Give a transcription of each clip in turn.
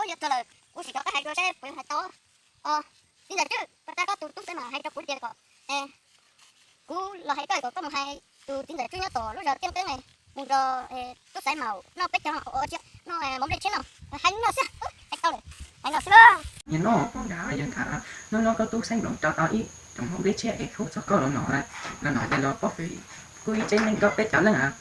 Yog txog lawm, kuv sim rov qab hais dua saib puas yuav hais tau. Os, txiv ntxawm Tswb, puas tau koj tus tub Xaiv Maum hais rau kuv tias kom kuv los hais koj kom koj mus hais tus txiv ntxawm Tswb nyob tom lub zos Tiaj Nqeeb mus nrog tub Xaiv Maum noj peb caug, noj mov nplej tshiab no, hais li no xwb, hais tau lawm, hais no xwb. Yog no, yog tham no, no koj tub Xaiv Maum tso tau ib rooj mov nplej tshiab es hu txog koj los no, los no ces los pob fwm kuj ib tsev neeg rau peb cov leej.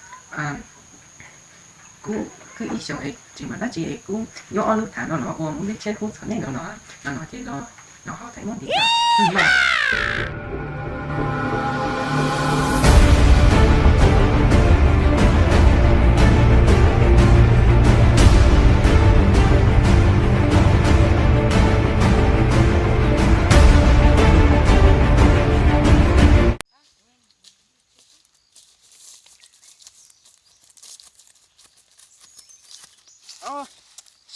Kuv kwv ib xyoos es tsis muaj dab tsi es kuv yuav ob lub tham no los ua mov nplej tshiab hu txog nej los no, los no ces los, los hauv tham muab nti tas.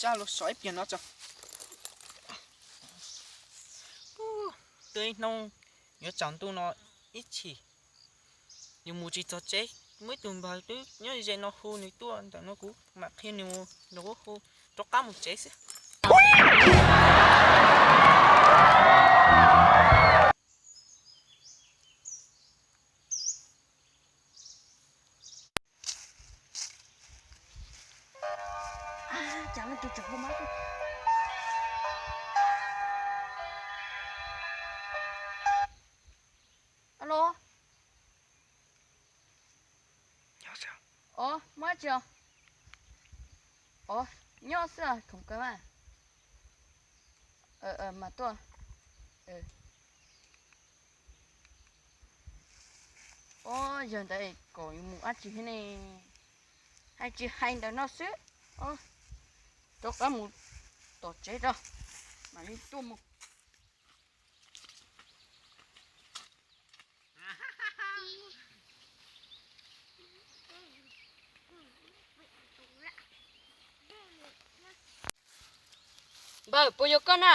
Sab los so ib pliag no tso. Twb ib hnub yuav tsaus ntuj no ib chim, yus mus tsis txog tsev, muaj ib tug npawg twb nyob ze no hu nws tuaj ntawm no, kuv mam qhia nws mus, nws kuj hu rov qab mus tsev xwb. Alo. Os, muaj dab tsi os? Os, nyob xwb, khoom kawg mas. Mas tuaj. Os, yog ntawd kom yus mus dab tsi thiab ne? Hais tsis hais ntawm no xwb. Rov qab mus tom tsev tso, mam li tuaj mus. Npawg, puas yog koj na?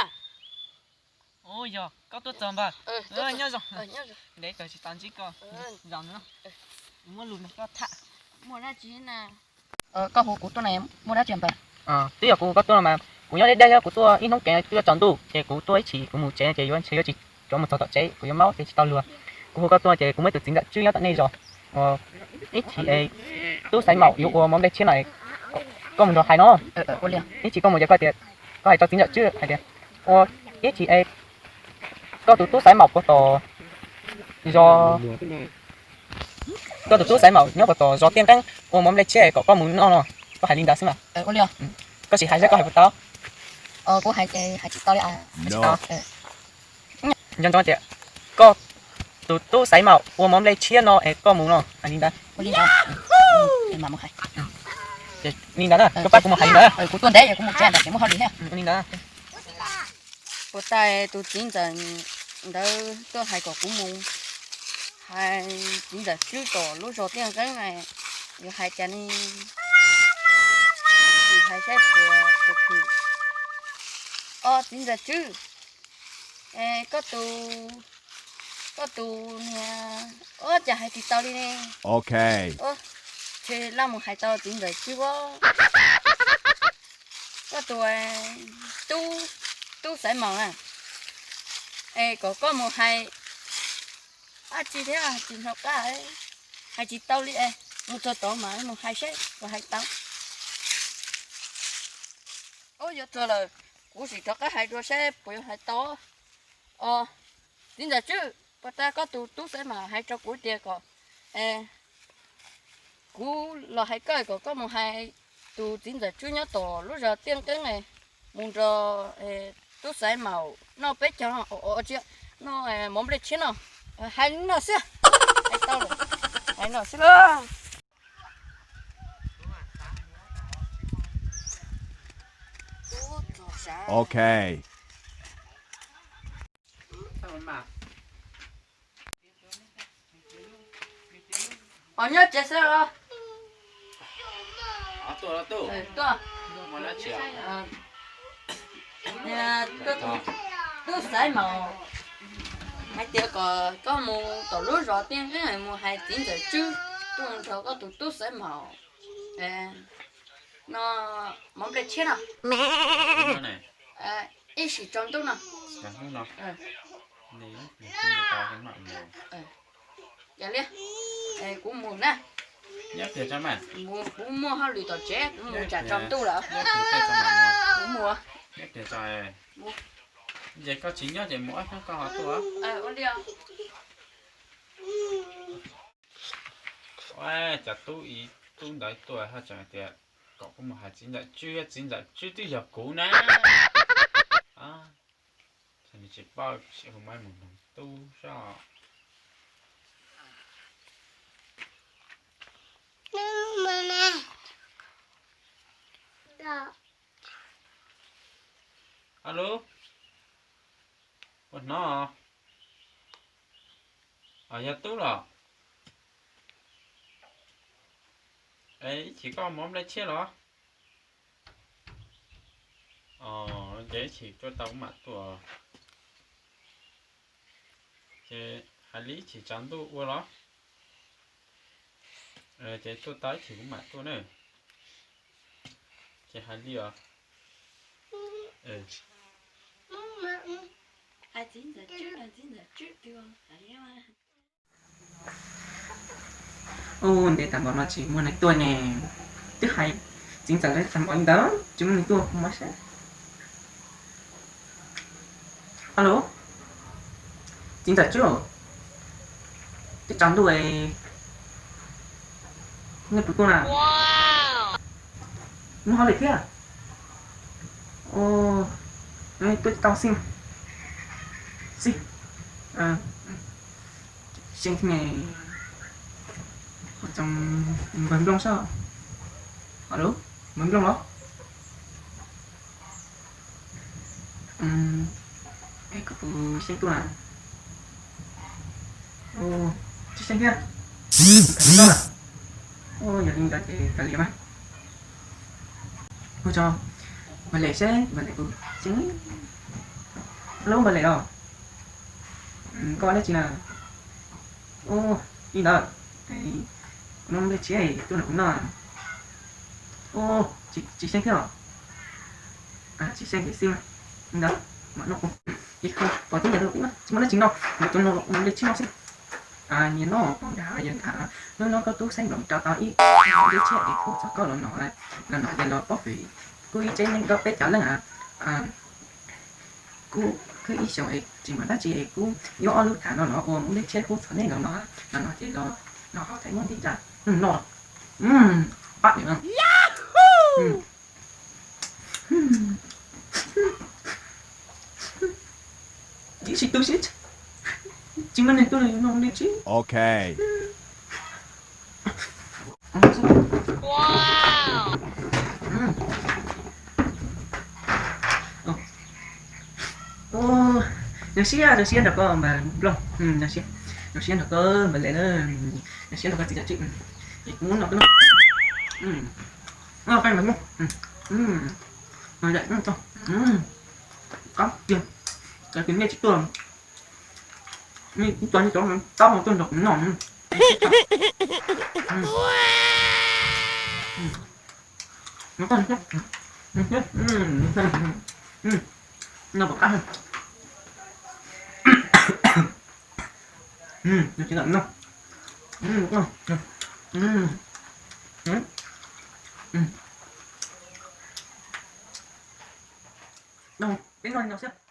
Ua yog koj tuaj txog npawg. Nyob zoo. Ntev kawg tsis tau ntsib koj. Zaum no muab lus nrog koj tham. Muaj dab tsi na? Koj hu kuv tuaj na, muaj dab tsi npawg? Twb yog kuv hu koj tuaj no mas kuv nyob deb deb, kuv tuaj ib hnub kev twb yuav tsaus ntuj ces kuv tuaj ib chim kuv mus tsev ces yuav ntshe yuav tsis rov mus txog tom tsev, kuv yuav maub ces tsis tau luag. Kuv hu koj tuaj ces kuv muaj ib tus txiv ntxawm Tswb nyob tom nej zos. Ib chim es tub Xaiv Maum yuav ua mov nplej tshiab no, koj mus nrog hais no. Ib chim koj mus ces koj tias, koj hais rau txiv ntxawm Tswb hais tias, ua ib chim es koj tus tub Xaiv Maum puag tom zos, koj tus tub Xaiv Maum nyob puag tom zos Tiaj Nqeeb ua mov nplej tshiab kom koj mus noj no, koj hais li ntawd xwb mas. Koj sim hais saib koj hais puas tau. Kuv hais ces hais tsis tau li. Nco ntsoov tias koj tus tub Xaiv Maum ua mov nplej tshiab no es koj mus no, hais li ntawd. Li ntawd na, koj pab kuv mus hais li ntawd. Kuv tuaj ntev es kuv mus tsev ntawd ces muab hauj lwm thiab. Li ntawd. Puas tas tus txiv ntxawm ntawd tuaj hais kom kuv mus hais txiv ntxawm Tswb tom lub zos Tiaj Nqeeb na, yuav hais cas ne? Sim hais saib puas khwm. Os, txiv ntxawm Tswb, koj tus, koj tus niag, ua cas hais tsis tau li ne? Ok. Ces laj mus hais tau txiv ntxawm Tswb ua, koj tus tub, tub Xaiv Maum na, es kom koj mus hais dab tsi thiab tsis hnov qab, hais tsis tau li es mus txog tod mas mus hais seb puas hais tau. Ub, yuav txog lawm, kuv sim rov qab hais dua seb puas yuav hais tau. Os, txiv ntxawm Tswb, puas tas koj tus tub Xaiv Maum hais rau kuv tias kom kuv los hais koj kom koj mus hais tus txiv ntxawm Tswb nyob tom lub zos Tiaj Nqeeb mus nrog tub Xaiv Maum noj peb caug, noj mov nplej tshiab no. Hais li no xwb, hais tau lawm, hais no xwb lauj. Ok. Os, nyob tsev xwb los? Tuaj. Tub Xaiv Maum hais tias kom koj mus tom lub zos Tiaj Nqeeb mus hais txiv ntxawm Tswb, tuaj nrog koj tus tub Xaiv Maum. No, mov nplej tshiab no. Ib sim tsaus ntuj no. Kuv mus na. Kuv muaj hauj lwm tom tsev, kuv mus tsam tsaus ntuj lawm. Kuv mus. Ces koj tsis nyob ces mus ob hnub koj ho tuaj. Ua li. Cov tub ib tub ntawd tuaj ho tseem tias kom kuv mus hais txiv ntxawm Tswb, txiv ntxawm Tswb twb yog kuv na. Nws tsis paub, sim hu maiv mus noog tub soj. Alo, puas hnov? Yog tub los? Es ib chim koj mov nplej tshiab los? Ces ib chim tuaj tau kuv mam tuaj. Ces hais li ib chim tsaus ntuj ua los? Ces tuaj tau ib chim kuv mam tuaj na. Ces hais li os. Ua ntev tas npaum no tsis muaj neeg tuaj ne. Twb hais txiv ntxawm lawv tas npaum li ntawd tsis muaj neeg tuaj, kuv mob siab. Alo, txiv ntxawm Tswb, twb tsaus ntuj, nej puas tuaj na? Muaj hauj lwm thiab. Tuaj tsis tau xij. Xij. Seej thiab ne. Ua tsoom npawg Nplooj soj. Alo, npawg Nplooj los? Es koj puas seej tuaj na? Tsis seej thiab. Yog li ntawd ces kav liam mas. Hu tso Npawg Lem seb Npawg Lem puas seej. Alo Npawg Lem los? Koj ua dab tsi na? Li ntawd, kuv noj nplej tshiab tuaj nrog kuv noj. Tsis seej thiab os. Tsis seej ces xij mas. Li ntawd mam noj. Ces pom tib yam li tsis muaj dab tsi noj, yuav tuaj noj nplej tshiab no xwb. Nyias noj pom nrad yog nrad, hnub no koj tub xeeb nploos rau tau ib nplej tshiab es kuv txog koj los no, los no ces los pob fwm kuj ib tsev neeg rau peb cov leej. Kuv khwb ib xyoos es tsis muaj dab tsi es kuv yuav ob lub tham no los ua mus nplej tshiab kuj txog nej los no, los no ces los no ho thaij muab tib tsa no. Pab niam no. Ib sij tu siab, tsis muaj neeg tuaj no nplej tshiab. Zoo siab, zoo siab nrog koj Npawg Nplooj, zoo siab, zoo siab nrog koj Npawg Lem na, zoo siab nrog koj txiv Tswb. Es kuv muab no, qab tiag, cov kwv nej tsis tuaj, nej tsis tuaj, nej cov taub hau tuaj nrog kuv noj. No pom qab. Peb noj li no xwb.